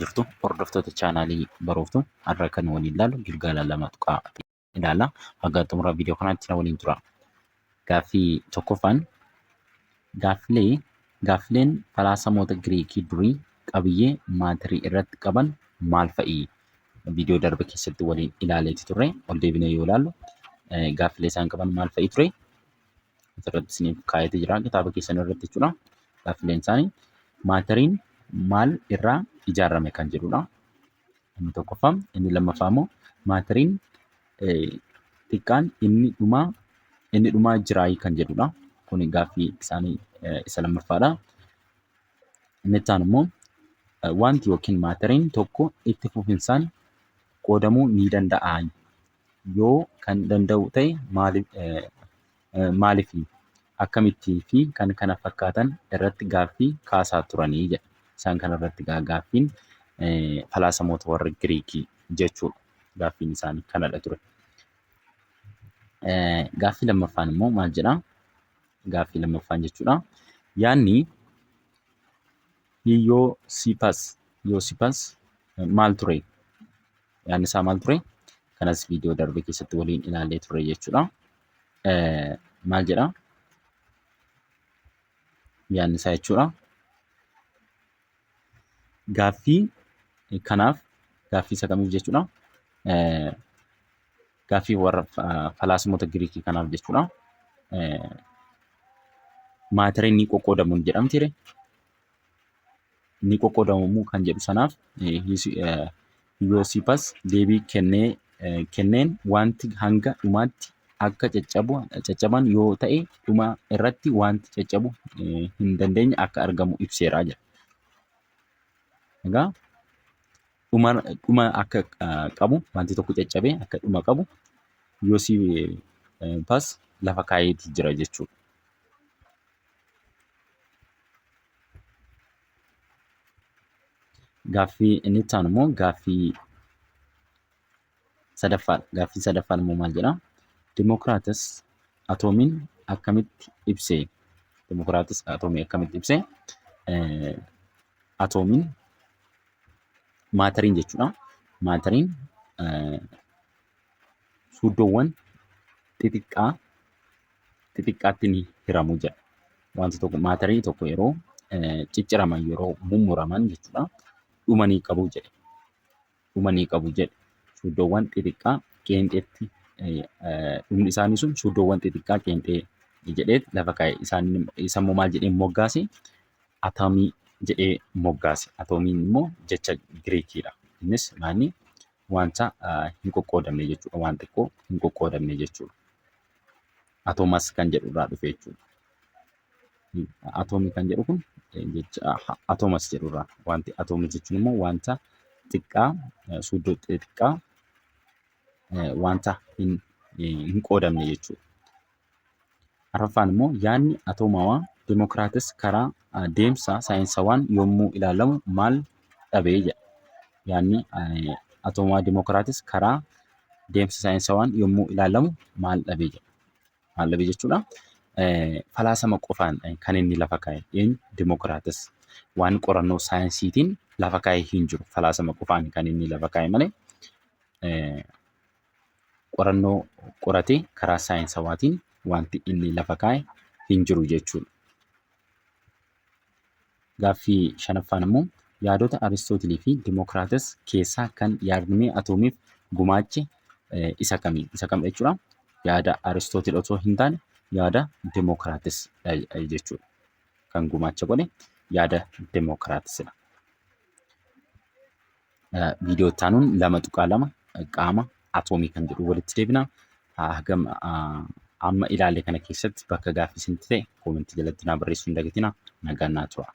Jirtu hordoftoota chaanaalii barooftuu har'a kan waliin ilaallu gilgaala lama tuqaa ilaalla. Haga xumura viidiyoo kanaatti na waliin tura. Gaaffii tokkoffaan gaaffilee gaaffileen falaasamoota Giriikii durii qabiyyee maatirii irratti qaban maal fa'i? Viidiyoo darbe keessatti waliin ilaaleeti turre. Ol deebinee yoo ilaallu gaaffilee isaan qaban maal fa'i ture? Asirratti isiniif kaa'eeti jira kitaaba keessan irratti jechuudha. Gaaffileen isaanii maatariin maal irraa ijaarame kan jedhudha. Inni tokkoffaa, inni lammaffaa immoo maatariin xiqqaan inni dhumaa jiraayii kan jedhudha. Kun gaaffii isaanii isa lammaffaadha. Inni itti aanu immoo wanti yookiin maatariin tokko itti fufinsaan qoodamuu ni danda'a yoo kan danda'u ta'e maaliif, akkamitti fi kan kana fakkaatan irratti gaaffii kaasaa turanii jedha. Isaan kana irratti gaaffiin falaasamoota warra Giriikii jechuudha. Gaaffiin isaanii kanadha ture. Gaaffii lammaffaan immoo maal jedhaa? Gaaffii lammaffaan jechuudha. Yaadni Hiyoosipas maal ture? Yaadni isaa maal ture? Kanas viidiyoo darbe keessatti waliin ilaallee turre jechuudha. Maal jedha? Yaadni isaa jechuudha. Gaaffii kanaaf gaaffii isa kamiif jechuudha? Gaaffii warra falaasmoota Giriikii kanaaf jechuudha. Maatariin ni qoqqoodamu jedhamti. Ni qoqqoodamu kan jedhu sanaaf Hiyoosipas deebii kenneen wanti hanga dhumaatti akka caccaban yoo ta'e dhuma irratti wanti caccabu hin dandeenye akka argamu ibseera jedha. Egaa dhuma akka qabu wanti tokko caccabee akka dhuma qabu Hiyoosipas lafa kaa'eeti jira jechuudha. Gaaffii inni itti aanu immoo gaaffii sadaffaadha. Gaaffiin sadaffaan immoo maal jedhaa? Dimokiraatis atoomiin akkamitti ibse? Dimokiraatis atoomii akkamitti ibse? Atoomiin maatariin jechuudha. Maatariin suuddoowwan xixiqqaa xixiqqaatti ni hiramu jedha. Wanti tokko maatarii tokko yeroo cicciraman yeroo mummuraman jechuudha dhuma ni qabu jedhe. Dhuma ni qabu jedhe. Suuddoowwan xixiqqaa qeenxeetti dhumni isaanii sun suuddoowwan xixiqqaa qeenxee jedhee lafa kaa'e. Isaan isa immoo maal jedhee moggaase? Atomii jedhee moggaase. Atoomiin immoo jecha Giriikiidha. Innis maali? Wanta hin qoqqoodamne jechuudha. Waan xiqqoo hin qoqqoodamne jechuudha. Atoomas kan jedhu irraa dhufe jechuudha. Atoomii kan jedhu kun jecha atoomas jedhu irraa. Wanti atoomii jechuun immoo wanta xiqqaa suuddoo xixiqqaa wanta hin qoodamne jechuudha. Arfaffaan immoo yaadni atoomawaa Dimokiraatis karaa deemsa saayinsawaan yommuu ilaalamu maal dhabee jedha. Yaadni atoomawaa Dimokiraatis karaa deemsa saayinsawaan yommuu ilaalamu maal dhabee jedha. Maal dhabee jechuudha. Falaasama qofaan kan inni lafa kaa'e eenyu Dimokiraatis waan qorannoo saayinsiitiin lafa kaa'e hin jiru. Falaasama qofaan kan inni lafa kaa'e malee qorannoo qoratee karaa saayinsawaatiin wanti inni lafa kaa'e hin jiru jechuudha. Gaaffii shanaffaan immoo yaadota Aristootilii fi Dimookiraatas keessaa kan yaadrimee atoomiif gumaache isa kami? Isa kamidha jechuudha? Yaada Aristootil otoo hin taane yaada Dimookiraatas jechuudha. Kan gumaacha godhe yaada Dimookiraatasidha. Viidiyoo itti aanuun 2.2 qaama atoomii kan jedhu walitti deebina. Hagam amma ilaalle kana keessatti bakka gaaffii isinitti ta'e koomentii jalatti naa barreessuu hin dagatinaa. Nagaan naa tura.